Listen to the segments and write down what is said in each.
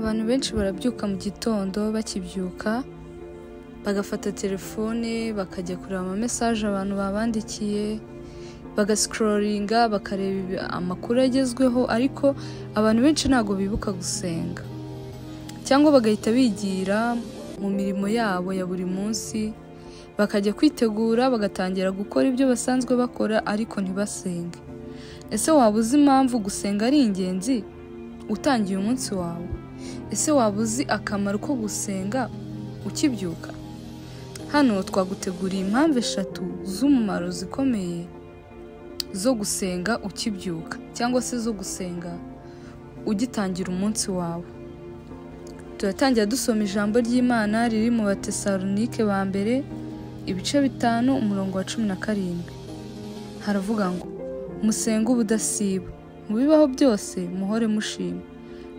Abantu benshi barabyuka mu gitondo, bakibyuka bagafata telefone bakajya kureba ama message abantu babandikiye, bagascrollinga bakareba amakuru agezweho, ariko abantu benshi ntabwo bibuka gusenga, cyangwa bagahita bigira mu mirimo yabo ya buri munsi, bakajya kwitegura bagatangira gukora ibyo basanzwe bakora ariko ntibasenge. Ese waba uzi impamvu gusenga ari ingenzi utangiye umunsi wawe? Ese waba uzi akamaro ko gusenga ukibyuka? Hano twaguteguriye impamvu eshatu z'umumaro zikomeye zo gusenga ukibyuka, cyangwa se zo gusenga ugitangira umunsi wawe. Turatangira dusoma ijambo ry'Imana riri mu Batesalonike ba mbere ibice 5 umurongo wa 17. Haravuga ngo: musenge ubudasiba, mu bibaho byose muhore mushima,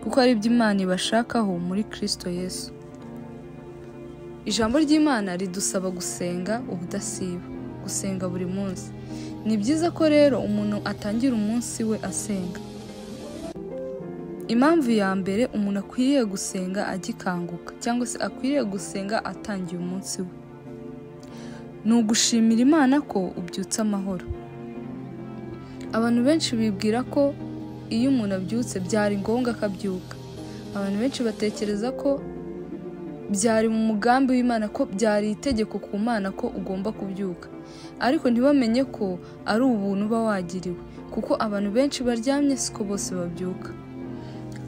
kuko ari ibyo Imana ibashakaho muri Kristo Yesu. Ijambo ry'Imana ridusaba gusenga ubudasiba, gusenga buri munsi. Ni byiza ko rero umuntu atangira umunsi we asenga. Impamvu ya mbere umuntu akwiriye gusenga agikanguka, cyangwa se akwiriye gusenga atangiye umunsi we, ni ugushimira Imana ko ubyutse amahoro. Abantu benshi bibwira ko iyo umuntu abyutse byari ngombwa akabyuka. Abantu benshi batekereza ko byari mu mugambi w'Imana, ko byari itegeko ku Mana ko ugomba kubyuka, ariko ntibamenye ko ari ubuntu uba wagiriwe, kuko abantu benshi baryamye siko bose babyuka.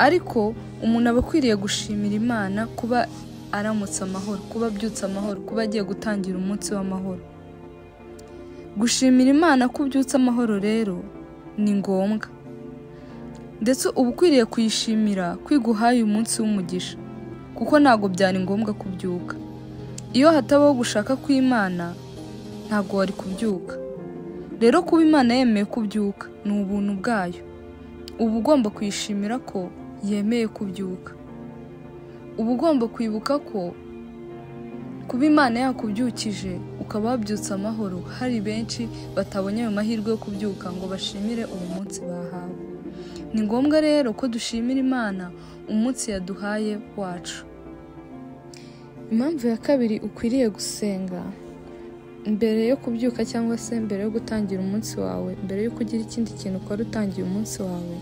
Ariko umuntu aba akwiriye gushimira Imana kuba aramutse amahoro, kuba abyutse amahoro, kuba agiye gutangira umunsi w'amahoro. Gushimira Imana ko ubyutse amahoro rero ni ngombwa, ndetse uba ukwiriye kuyishimira kwiguhaye umunsi w'umugisha, kuko ntabwo byari ngombwa kubyuka. Iyo hatabaho gushaka kw'Imana ntabwo wari kubyuka. Rero kuba Imana yemeye kubyuka ni ubuntu bwayo. Uba ugomba kuyishimira ko yemeye kubyuka. Uba ugomba kwibuka ko kuba Imana yakubyukije ukaba wabyutse amahoro, hari benshi batabonye ayo mahirwe yo kubyuka ngo bashimire uwo munsi bahawe. Ni ngombwa rero ko dushimira Imana umunsi yaduhaye wacu. Impamvu ya kabiri ukwiriye gusenga mbere yo kubyuka, cyangwa se mbere yo gutangira umunsi wawe, mbere yo kugira ikindi kintu ukora utangiye umunsi wawe,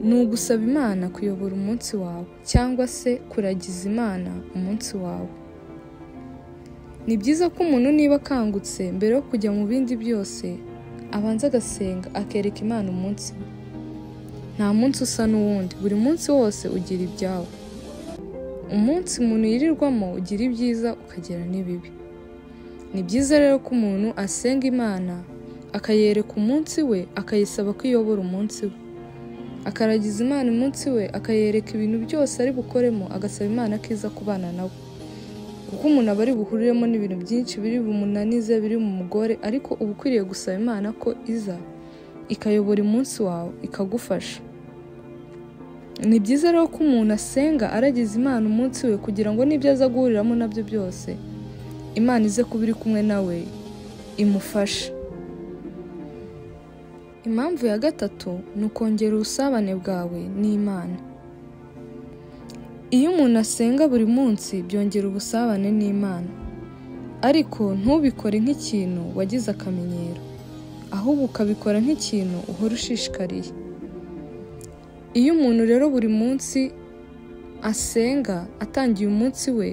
ni ugusaba Imana kuyobora umunsi wawe, cyangwa se kuragiza Imana umunsi wawe. Ni byiza ko umuntu niba akangutse mbere yo kujya mu bindi byose abanza agasenga, akereka Imana umunsi we. Nta munsi usa n'uwundi, buri munsi wose ugira ibyawo. Umunsi umuntu yirirwamo ugira ibyiza ukagira n'ibibi. Ni byiza rero ko umuntu asenga Imana akayereka umunsi we, akayisaba ko iyobora umunsi we, akaragiza Imana umunsi we, akayereka ibintu byose ari bukoremo, agasaba Imana ko iza kubana nawe, kuko umuntu aba ari buhuriremo n'ibintu byinshi biri bumunanize, biri mu mugore, ariko uba ukwiriye gusaba Imana ko iza ikayobora umunsi wawe, ikagufasha. Ni byiza rero ko umuntu asenga aragiza Imana umunsi we, kugira ngo n'ibyo aza guhuriramo nabyo byose Imana ize kuba iri kumwe nawe imufashe. Impamvu ya gatatu ni ukongera ubusabane bwawe n'Imana. Iyo umuntu asenga buri munsi byongera ubusabane n'Imana, ariko ntubikore nk'ikintu wagize akamenyero, ahubwo ukabikora nk'ikintu uhora ushishikariye. Iyo umuntu rero buri munsi asenga atangiye umunsi we,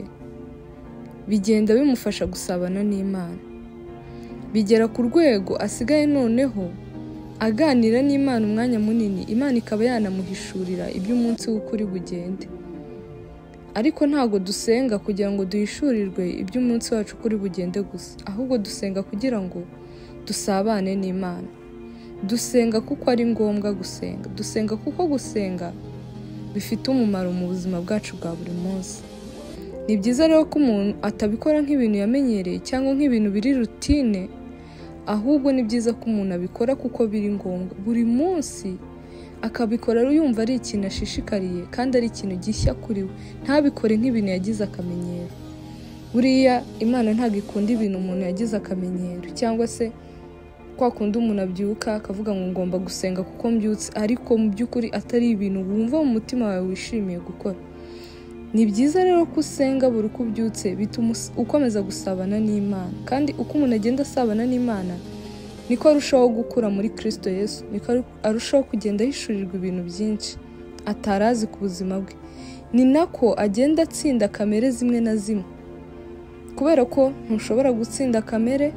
bigenda bimufasha gusabana n'Imana. Bigera ku rwego asigaye noneho aganira n'Imana umwanya munini, Imana ikaba yanamuhishurira iby'umunsi w'ukuri bugende. Ariko ntabwo dusenga kugira ngo duhishurirwe iby'umunsi wacu kuri bugende gusa, ahubwo dusenga kugira ngo dusabane n'Imana. Dusenga kuko ari ngombwa gusenga, dusenga kuko gusenga bifite umumaro mu buzima bwacu bwa buri munsi. Ni byiza rero ko umuntu atabikora nk'ibintu yamenyereye cyangwa nk'ibintu biri rutine, ahubwo ni byiza ko umuntu abikora kuko biri ngombwa buri munsi, akabikora yumva ari ikintu ashishikariye kandi ari ikintu gishya kuri we, ntabikore nk'ibintu yagize akamenyero. Buriya Imana ntabwo ikunda ibintu umuntu yagize akamenyero, cyangwa se Kwa kundi umuntu abyuka akavuga ngo ngomba gusenga kuko mbyutse, ariko mu by'ukuri atari ibintu wumva mu mutima wawe wishimiye gukora. Ni byiza rero ko usenga buri uko ubyutse, bituma ukomeza gusabana n'Imana. Kandi uko umuntu agenda asabana n'Imana niko arushaho gukura muri Kristo Yesu, niko arushaho kugenda ahishurirwa ibintu byinshi atarazi ku buzima bwe. Ni nako agenda atsinda kamere zimwe na zimwe, kubera ko ntushobora gutsinda kamere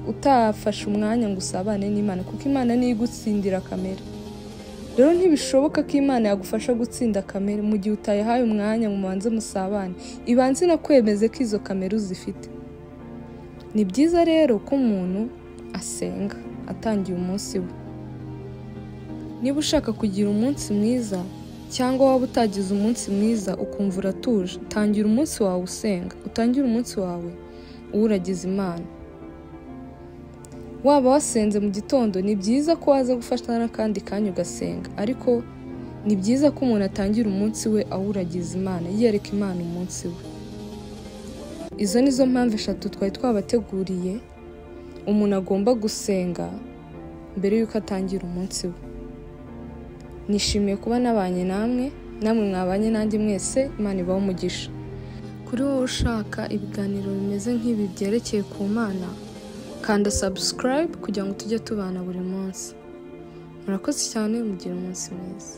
utafashe umwanya ngo usabane n'Imana, kuko Imana niyo igutsindira kamere. Rero ntibishoboka ko Imana yagufasha gutsinda kamere mu gihe utayihaye umwanya ngo mubanze musabane, ibanze inakwemeze ko izo kamere uzifite. Ni byiza rero ko umuntu asenga atangiye umunsi we. Niba ushaka kugira umunsi mwiza, cyangwa waba utagize umunsi mwiza ukumva uratuje, tangira umunsi wawe usenga, utangire umunsi wawe uwuragiza Imana. Waba wasenze mu gitondo, ni byiza ko waza gufata n'akandi kanya ugasenga, ariko ni byiza ko umuntu atangira umunsi we awuragiza Imana, yereka Imana umunsi we. Izo nizo mpamvu eshatu twari twabateguriye umuntu agomba gusenga mbere y'uko atangira umunsi we. Nishimiye kuba nabanye namwe, namwe mwabanye nanjye mwese, Imana ibahe umugisha. Kuri wowe ushaka ibiganiro bimeze nk'ibi byerekeye ku Mana, kanda subscribe kugira ngo tujye tubana buri munsi. Murakoze cyane, mugire umunsi mwiza.